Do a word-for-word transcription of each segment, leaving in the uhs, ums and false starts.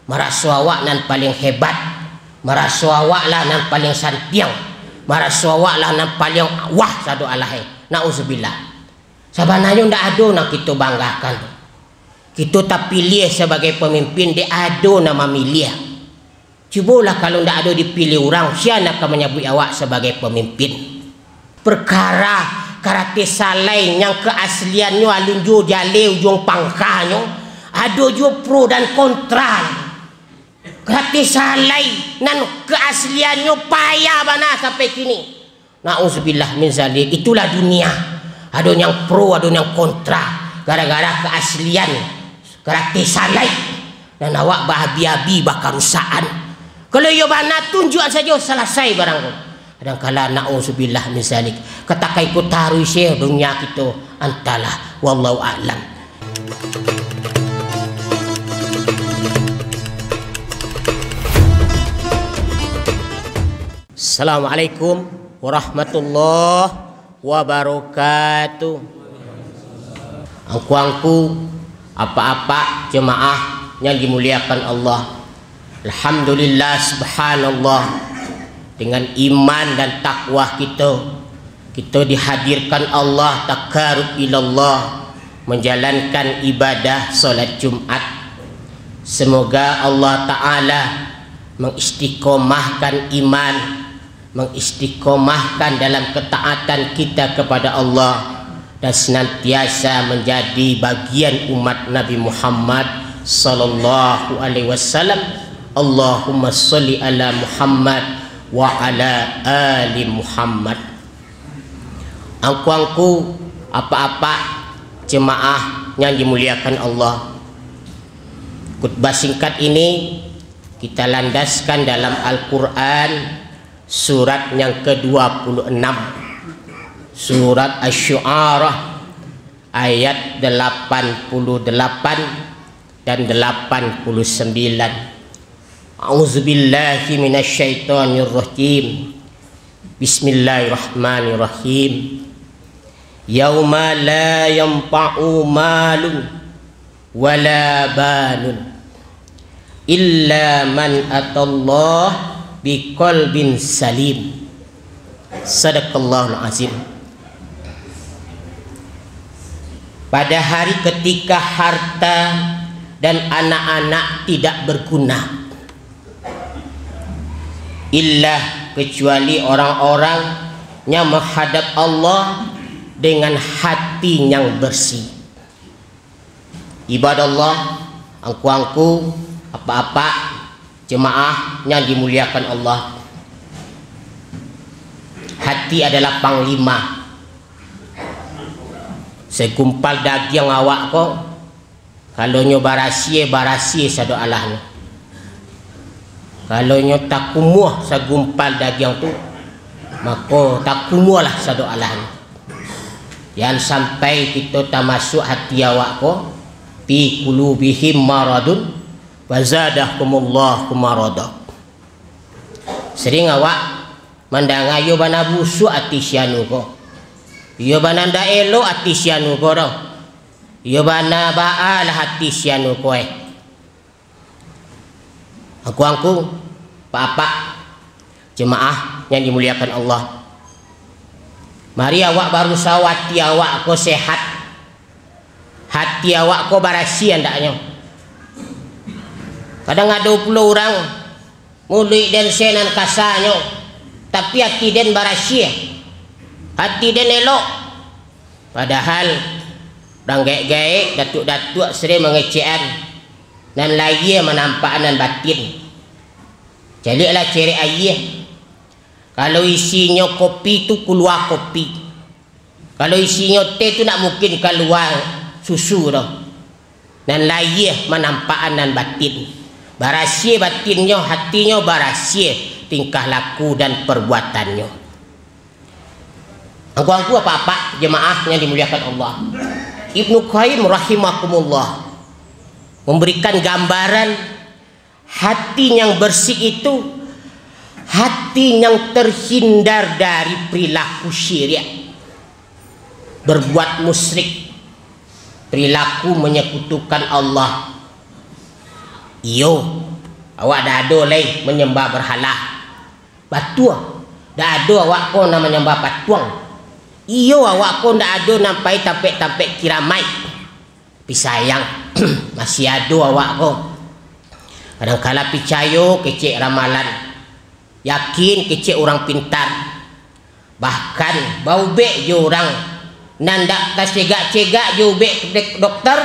Maraso awak nan paliang hebat, maraso awak lah nan paliang santiang, maraso awak lah nan paliang wah sado alah e. Nauzubillah. Sabananyo ndak ado nan kito banggakan tu. Kito tapiliah sabagai pamimpin, dek ado nan mamiliah. Cubolah kalau ndak ado dipiliah urang, sia nan ka manyabuik awak sabagai pamimpin? Perkara karate salai nan kaasliannyo alun juo jaleh ujuang pangkanyo, ado juo pro dan kontra. Karate salai nan kaasliannyo payah bana sampai kini. Nauzubillah min zalik, itulah dunia. Ado nan pro, ado nan kontra. Gara-gara kaaslian karate salai, nan awak bahabi-habi bakarusakan. Kalau iyo bana, tunjuak sajo, salasai barang tu. Kadangkala, nauzubillah min zalik, katakai ko taruih se dunia kito, antahlah. Wallahu a'lam. Assalamualaikum warahmatullahi wabarakatuh. Angku-angku, apak-apak, jemaah yang dimuliakan Allah. Alhamdulillah, subhanallah. Dengan iman dan takwa kito, kito dihadirkan Allah, takarub ilallah, menjalankan ibadah salat Jumat. Semoga Allah Ta'ala mengistiqomahkan iman, mengistiqomahkan dalam ketaatan kita kepada Allah, dan senantiasa menjadi bagian umat Nabi Muhammad sallallahu alaihi wasallam. Allahumma sholli ala Muhammad wa ala ali Muhammad. Angku-angku, apak-apak, jemaah yang dimuliakan Allah. Khutbah singkat ini kita landaskan dalam Al-Quran, surat yang kedua puluh enam, surat Asy-Syu'ara, ayat delapan puluh delapan dan delapan puluh sembilan. A'udzubillahi minasyaitonirrajim. Bismillahirrahmanirrahim. Yauma la yanfa'u malun wala banun illa man atallah biqalbin salim. Sadaqallahul azim. Pada hari ketika harta dan anak-anak tidak berguna, illa, kecuali orang-orang yang menghadap Allah dengan hati yang bersih. Ibadallah, angku-angku, apak-apak, jemaah yang dimuliakan Allah. Hati adalah panglima. Segumpal dagiang awak ko, kalau nyo barasiah, barasiah sado alahnyo. Kalau nyo takumuah sagumpal dagiang tu, mako takumuahlah sado alahnyo. Jan sampai kito tamasuak hati awak ko, fi qulubihim maradun fazadahumullahu marada. Sering awak mandanga, iyo bana busuak ati si anu ko, iyo bana ndak elok ati si anu ko doh, iyo bana baalah ati si anu ko eh. Angku-angku, apak-apak, jemaah yang dimuliakan Allah. Mari awak barusaho ati awak ko sehat. Hati awak ko barasiah andaknyo. Kadang ado pulo urang, muluik den se nan kasanyo, tapi ati den barasiah. Ati den elok. Padahal urang gaek-gaek, datuak-datuak sering mangecekan, nan lahia manampakan nan batin. Caliaklah cerek aia. Kalau isinyo kopi tu, kalua kopi. Kalau isinyo teh tu, ndak mungkin kalua susu doh. Nan lahia manampakan nan batin. Barasiah batinnyo, hatinyo barasiah tingkah laku dan perbuatannyo. Angku-angku, apak-apak, jemaah yang dimuliakan Allah. Ibnu Qayyim rahimakumullah memberikan gambaran hati yang bersih itu, hati yang terhindar dari perilaku syirik, berbuat musyrik, perilaku menyekutukan Allah. Iyo, Awak dak ado lai manyambah barhala. Batua, dak ado awak ko nan manyambah patuang. Iyo, awak ko dak ado nan pai tampek-tampek kiramaik. Tapi sayang, masih ado awak ko. Kadangkala picayo kecek ramalan, yakin kecek urang pintar. Bahkan, baubek jo urang nan dak tasegak-cegak jo ubek dek-, dokter,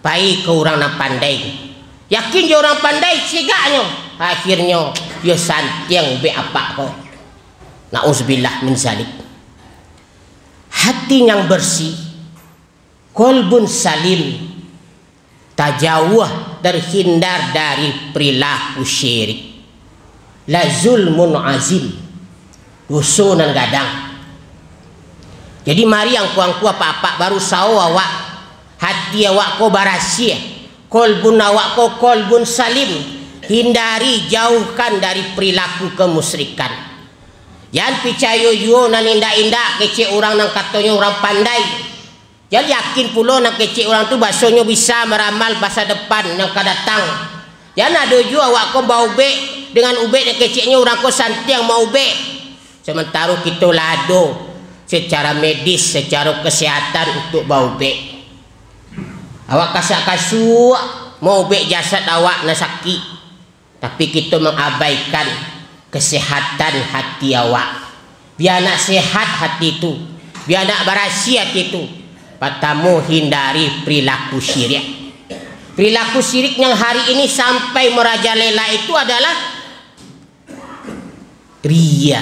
pai ka urang nan pandai. Yakin jo urang pandai cegaknyo, akhirnyo yo santiang ubek apak ko. Nauzubillah min zalik. Hati yang bersih, qalbun salim, tajauah, terhindar dari perilaku syirik. La zulmun azim, doso nan gadang. Jadi mari angku-angku apak-apak, barusaho awak, hati awak ko barasiah, qalbun awak ko qalbun salim, hindari, jauhkan dari perilaku kemusyrikan. Jan picayo juo nan indak-indak kecek urang nan katonyo urang pandai. Jan yakin pulo nan kecek urang tu basonyo bisa maramal masa depan nan ka datang. Jan ado juo awak ko baubek dengan ubek nan keceknyo urang ko santiang maubek. Samantaro kito lah ado secara medis, secara kesehatan untuk baubek. Awak kasak-kasuak maubek jasad awak nan sakik. Tapi kito mangabaikan kesehatan hati awak. Bia nak sehat hati tu, bia nak barasiah hati tu, patamo hindari perilaku syirik. Perilaku syirik yang hari ini sampai merajalela itu adalah riya.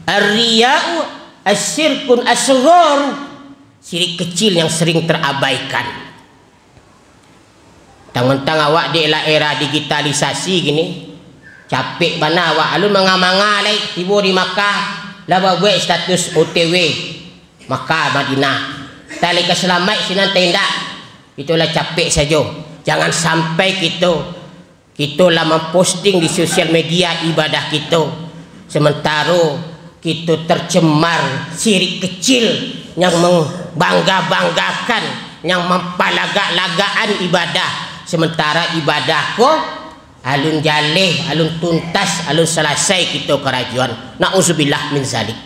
Ar-riya'u asyirkun asgharu. Syirik kecil yang sering terabaikan. Tang-tang awak dek lah era digitalisasi kini, capek bana awak. Alun manga-manga lai, tibo di Makkah, lah babuek status O T W, Makkah, Madinah. Tah lai ka salamaik sinan tah indak. Kito lah capek sajo. Jangan sampai kito, kito lah mamposting di sosial media ibadah kito, samantaro kito tercemar syirik kecil, yang mambangga-banggakan, yang mampalagak-lagakan ibadah, sementara ibadah ko alun jaleh, alun tuntas, alun salasai kito karajoan. Nauzubillah min zalik.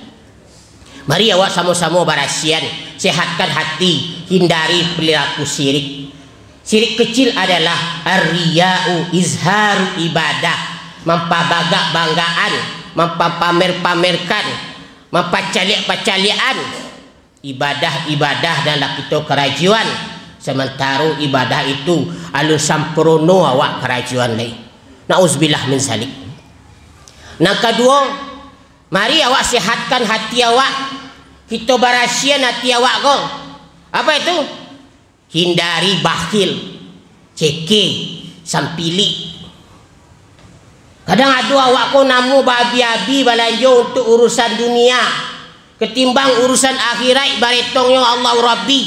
Mari awak samo-samo barasian, sehatkan hati, hindari perilaku syirik. Syirik kecil adalah ar-riya'u, izharu ibadah, mampabagak-banggaan, mampapamer-pamerkan, mampacaliak-pacaliakan ibadah-ibadah nan lah kito karajoan, samantaro ibadah itu alun sampurono awak karajoan lai. Nauzubillah min zalik. Nan kaduo, mari awak sehatkan hati awak, kito barasian hati awak ko. Apa itu? Hindari bakhil, ceke, sampilik. Kadang ado awak ko namo baabi-abi balanjo untuak urusan dunia, katimbang urusan akhiraik baretongnyo Allah Rabbi.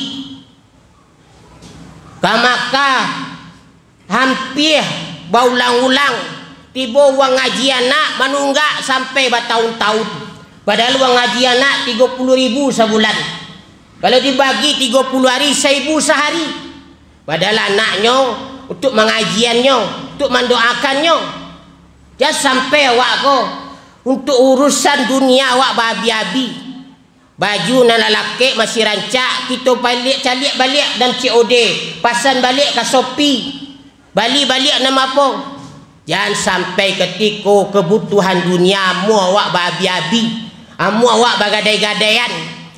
Ka Makkah hampia baulang-ulang, tibo uang ngaji anak manunggak sampai batahun-tahun. Padahal uang ngaji anak tigo puluah ribu sabulan. Kalau dibagi tigo puluah ari, saibu sahari. Padahal anaknyo, untuk mangajiannyo, untuk mandoakannyo. Jan sampai awak ko, untuk urusan dunia awak baabi-abi. Baju nan lah lakek masih rancak, kito baliak, caliak baliak dalam C O D, pasan baliak ka Shopee, bali baliak nan apo. Jan sampai katiko kabutuhan dunia amuah awak baabi-abi, amuah awak bagadai-gadaian,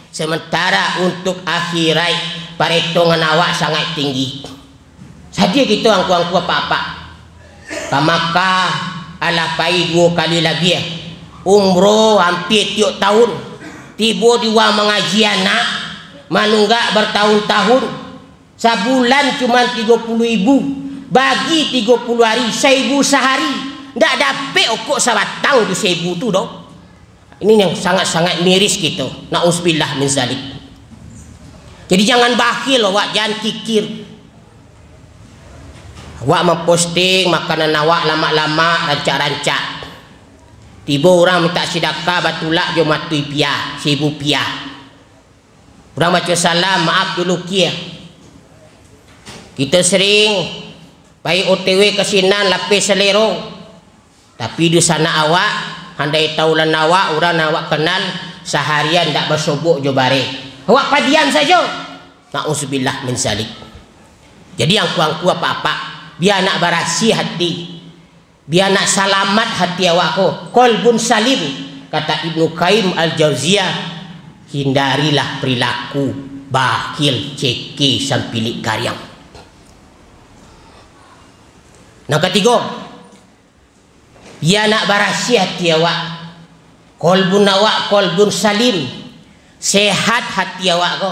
sementara untuk akhiraik paretongan awak sangaik tinggi. Sadia kito angku-angku apak-apak. Ka Makkah alah pai duo kali labiah. Umroh hampia tiok tahun. Tibo di uang mangaji anak, manunggak batahun-tahun. Sabulan cuman tigo puluah ribu. Bagi tigo puluah ari, saibu sahari. Ndak dapek okok sabatang tu saibu tu doh. Ini yang sangat-sangat miris kito. Na'uzubillah min zalik. Jadi jangan bakhil awak, jangan kikir. Awak mamposting makanan awak lamak-lamak, rancak-rancak. Tibo urang mintak sidakah batulak jo matui piah, saibu piah. Urang baco salam, maaf dulu kiah. Kito sering Pai O T W ka sinan, lapeh salero. Tapi dunsanak awak, andai tau lah awak, urang nan awak kanal, saharian ndak basobok jo bareh. Awak padiam sajo. Na'udzubillah min zalik. Jadi angku-angku, apak-apak, bia nak barasiah hati, bia nak salamat hati awak ko, qalbun salim, kata Ibnu Qayyim Al-Jauziyah, hindarilah perilaku bakhil, ceke, sampilik kariang. Nan katigo, bia nak barasiah hati awak, kolbun awak kolbun salim, sehat hati awak ko,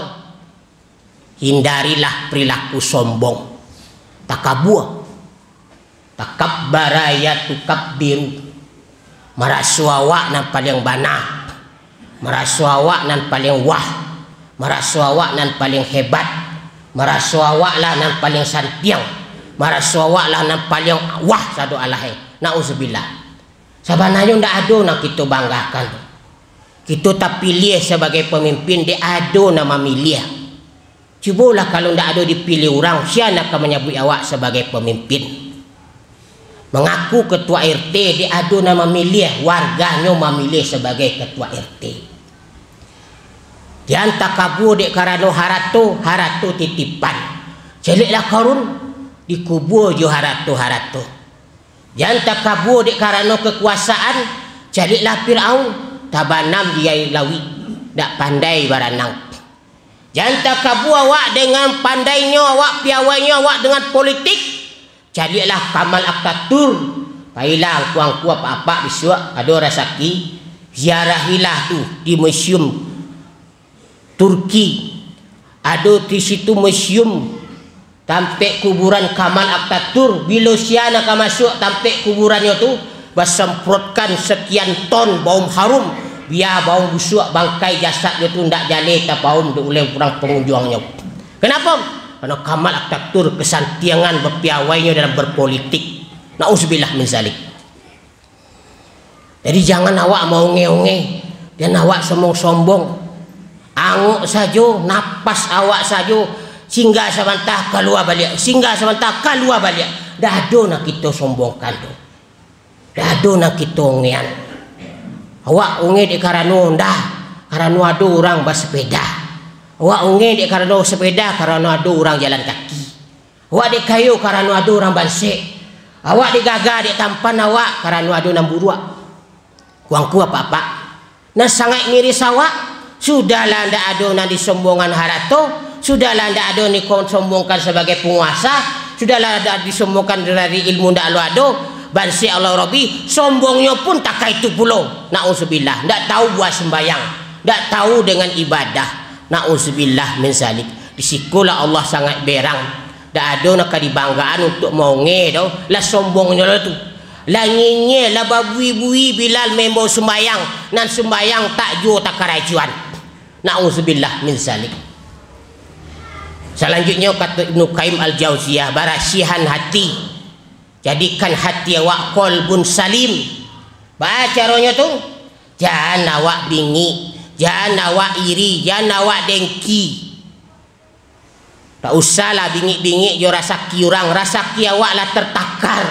hindarilah perilaku sombong, takabua. Takabbara yatukabbiru, maraso awak nan paliang bana, maraso awak nan paliang wah, maraso awak nan paliang hebat, maraso awak lah nan paliang santiang, maraso awak lah nan paliang wah sado alahai. Na'udzubillah. Sabananyo ndak ado nan kito banggakan tu. Kito tapiliah sabagai pamimpin, dek ado nan mamiliah. Cubolah, kalau ndak ado dipiliah urang, sia nan ka manyabuik awak sabagai pamimpin? Mangaku ketua R T, dek ado nan mamiliah, warganyo mamiliah sabagai ketua R T. Jan takabua dek karano harato, harato titipan. Caliaklah Qarun, dikubua jo harato-harato. Jan takabua dek karano kakuasaan, caliaklah Firaun, tabanam di aia lauik, ndak pandai baranang. Jan takabua awak dengan pandainyo awak, piawainyo awak dengan politik. Caliaklah Kamal Ataturk. Pailah angku-angku, apak-apak, bisuak ado rasaki, ziarahilah tu di museum Turki. Ado di situ museum tampek kuburan Kamal Ataturk. Bilo sia nan ka masuak tampek kuburannyo tu, basemprotkan sakian ton baum harum, bia baum busuak, bangkai jasadnyo tu ndak jaleh tapaum dek uleh urang pangunjuangnyo. Kenapa? Karena Kamal Ataturk kasantiangan bapiawainyo dalam berpolitik. Na'udzubillah min zalik. Jadi, jangan awak maongeh-ongeh, jan awak sombong-sombong. Angok sajo, napas awak sajo, singgah sabanta, kalua baliak, singgah sabanta, kalua baliak. Ndak ado nan kito sombongkan tu. Ndak ado nan kito ongehan. Awak ongeh dek karano ndak, karano ado urang basapeda. Awak ongeh dek karano sapeda, karano ado urang jalan kaki. Awak dek kayo karano ado urang bansek. Awak dek gagah dek tampan awak karano ado nan buruak. Angku-angku, apak-apak, nan sangaik miris awak, sudahlah ndak ado nan disombongkan harato, sudahlah ndak ado nan disombongkan sabagai panguasa, sudahlah ndak disombongkan dari ilmu ndak lo ado, bansek Allah Rabbi, sombongnyo pun takai tu pulo. Na'udzubillah, ndak tahu buah sumbayang, ndak tahu dengan ibadah. Na'udzubillah min zalik. Di sikolah Allah sangaik berang. Ndak ado nan ka dibanggaan untuak maongeh doh, lah sombongnyo lah tu. Lah nyinyia, lah babui-bui Bilal maimbau sumbayang, nan sumbayang tak juo takarajoan. Na'udzubillah min zalik. Salanjuiknyo, kato Ibnu Qayyim Al-Jauziyah, barasiahan hati. Jadikan hati awak kolbun salim. Baa caronyo tu? Jan awak bingik, jan awak iri, jan awak dengki. Tak usahlah bingik-bingik jo rasaki urang, rasaki awak lah tertakar.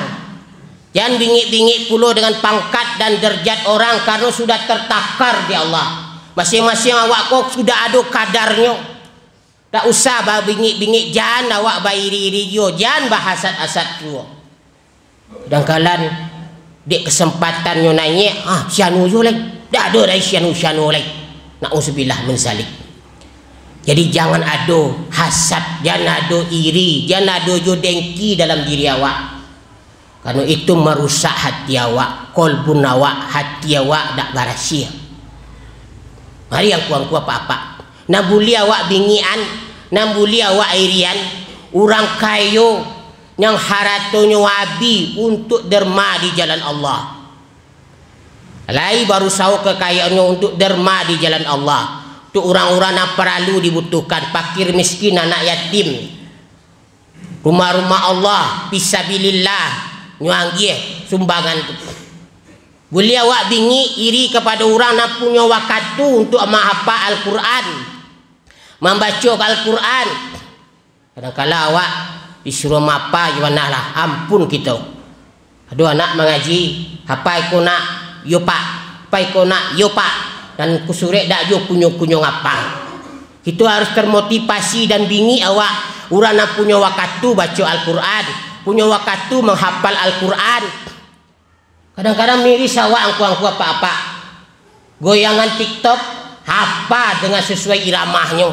Jan bingik-bingik pulo dengan pangkat dan derajat orang, karano sudah tertakar di Allah. Masing-masing awak ko sudah ado kadarnyo. Tak usah babingik-bingik, jan awak bairi-iri juo, jan bahasad-asad juo. Kadangkala dek kesempatannyo naiak, ah, si anu juo lai. Dak ado lai si anu, si anu lai. Na'udzubillah min zalik. Jadi, jangan ado hasad, jan ado iri, jan ado juo dengki dalam diri awak. Karano itu marusak hati awak, kolbun awak, hati awak dak barasiah. Mari angku-angku, apak-apak. Nan buliah awak bingikan, nan buliah awak irian, urang kayo, nan haratonyo abih untuak derma di jalan Allah. Lai barusaho kakayaannyo untuak derma di jalan Allah, untuak urang-urang nan paralu dibutuhkan, pakir miskin, anak yatim. Rumah-rumah Allah, fisabilillah, nyo agiah sumbangan tu. Buliah awak bingik iri kapado urang nan punyo wakatu untuak mahapa Al-Quran, mambaco Al-Quran. Kadangkala awak Disuruah maapa jo bana lah, ampun kito. Ado anak mangaji, "Apo iko nak?" "Iyo, Pak." "Apo iko nak?" "Iyo, Pak." Dan kusurek dak jo kunyuang-kunyuang apa. Kito harus termotivasi dan bingik awak, urang nan punyo wakatu baco Al-Quran, punyo wakatu manghapal Al-Quran. Kadang-kadang miris awak angku-angku apak-apak. Goyangan TikTok, hapa dengan sesuai iramahnyo.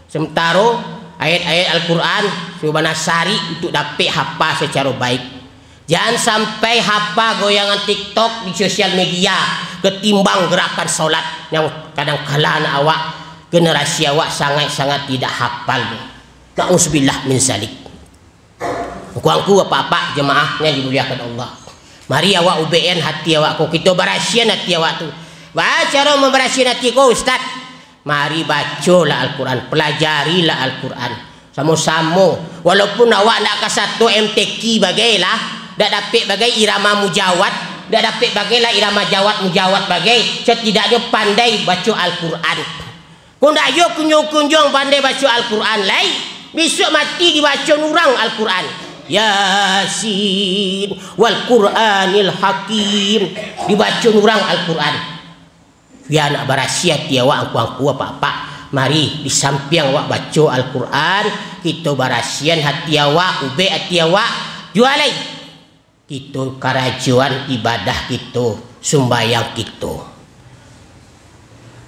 Sementaro ayat-ayat Al-Quran, subana sarik untuk dapek hapa secara baik. Jangan sampai hapa goyangan TikTok di sosial media, ketimbang gerakan salat yang kadang-kala anak awak, generasi awak sangat-sangat tidak hapal. Na'uzubillah min zalik. Angku-angku, apak-apak, jamaah yang dimuliakan Allah. Mari awak ubekan hati awak ko, kito barasiahan hati awak tu. Baa caro mambarasiahan hati ko, Ustaz? Mari bacolah Al-Quran, pelajarilah Al-Quran. Samo-samo, walaupun awak ndak ka sato M T Q bagai lah, ndak dapek bagai irama mujawad, ndak dapek bagai lah irama jawad mujawad bagai, setidaknyo pandai baco Al-Quran. Kok ndak jo kunyuang-kunyuang pandai baco Al-Quran lai, bisuak mati dibaco urang Al-Quran. Yasin, wal Qur'anil Hakim. Dibaco urang Al-Quran. Bia nak barasiah hati awak, angku-angku, apak-apak. Mari, di sampiang awak baco Al-Quran, kito barasiahan hati awak, ubek hati awak, juo lai. Kito karajoan ibadah kito, sumbayang kito.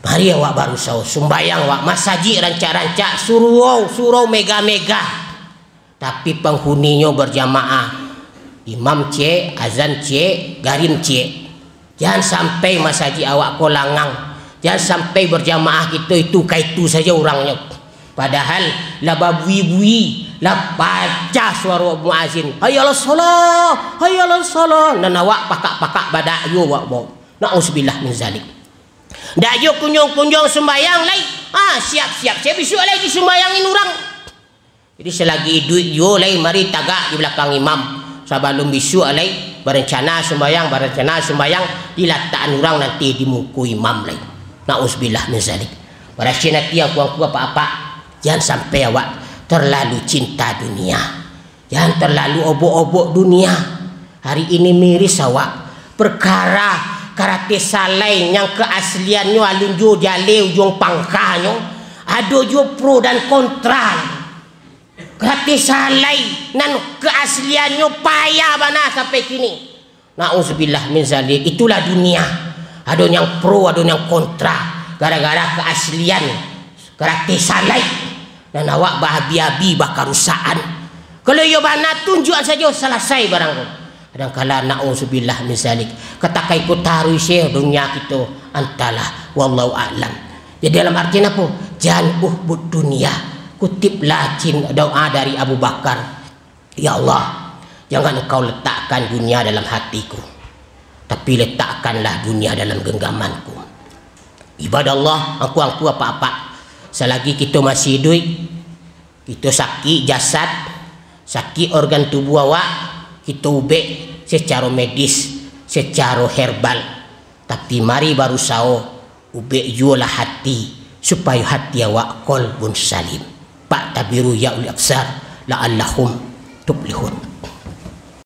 Mari awak barusaho, sumbayang awak, masajik rancak-rancak, surau, surau mega-mega. Tapi panghuninyo barjamaah. Imam ciek, azan ciek, garim ciek. Jan sampai masajik awak ko langang. Jan sampai barjamaah kito itu ka itu sajo urangnyo. Padahal lah babui-bui, lah pacah suaro muazin, "Hayya alas shalah, hayya alas shalah." Nan awak pakak-pakak badak yo awak bau. Na'uzubillah min zalik. Ndak jo kunyuang-kunyuang sumbayang lai. Ah, siap-siap, sia bisuak lai disumbayangin urang. Jadi, salagi iduik juo lai mari tagak di balakang imam. Sabalun bisuak lai, barencana sumbayang, barencana sumbayang, dilatakan urang nanti di muko imam lai. Na'uzubillah min zalik. Barasiahan ati angku-angku apak-apak, jan sampai awak terlalu cinta dunia. Jan terlalu obok-obok dunia. Hari ini miris awak. Perkara karate salai yang keasliannyo alun juo jaleh ujuang pangkanyo, ado juo pro dan kontra. Karate salai nan keasliannyo payah bana sampai kini. Na'uzubillah min zalik. Itulah dunia. Ado yang pro, ado yang kontra. Gara-gara keaslian karate salai, nan awak bahabi-habi, bakarusakan. Kalau iyo bana, tunjuakan sajo, salasai barang tu. Kadangkala, na'uzubillah min zalik, katakai ko taruih se dunia kito, antahlah, wallahu a'lam. Jadi, dalam artian apo? Jan uhbud dunia. Kutiplah cin-, doa dari Abu Bakar. Ya Allah, jangan Engkau letakkan dunia dalam hatiku, tapi letakkanlah dunia dalam genggamanku. Ibadah Allah, angku-angku apak-apak, salagi kito masih iduik, kito sakik jasad, sakik organ tubuh awak, kito ubek secaro medis, secaro herbal. Tapi mari barusaho, ubek juolah hati, supayo hati awak kolbun salim. Fa'tabiru ya ulil absar, la'allakum tuflihun.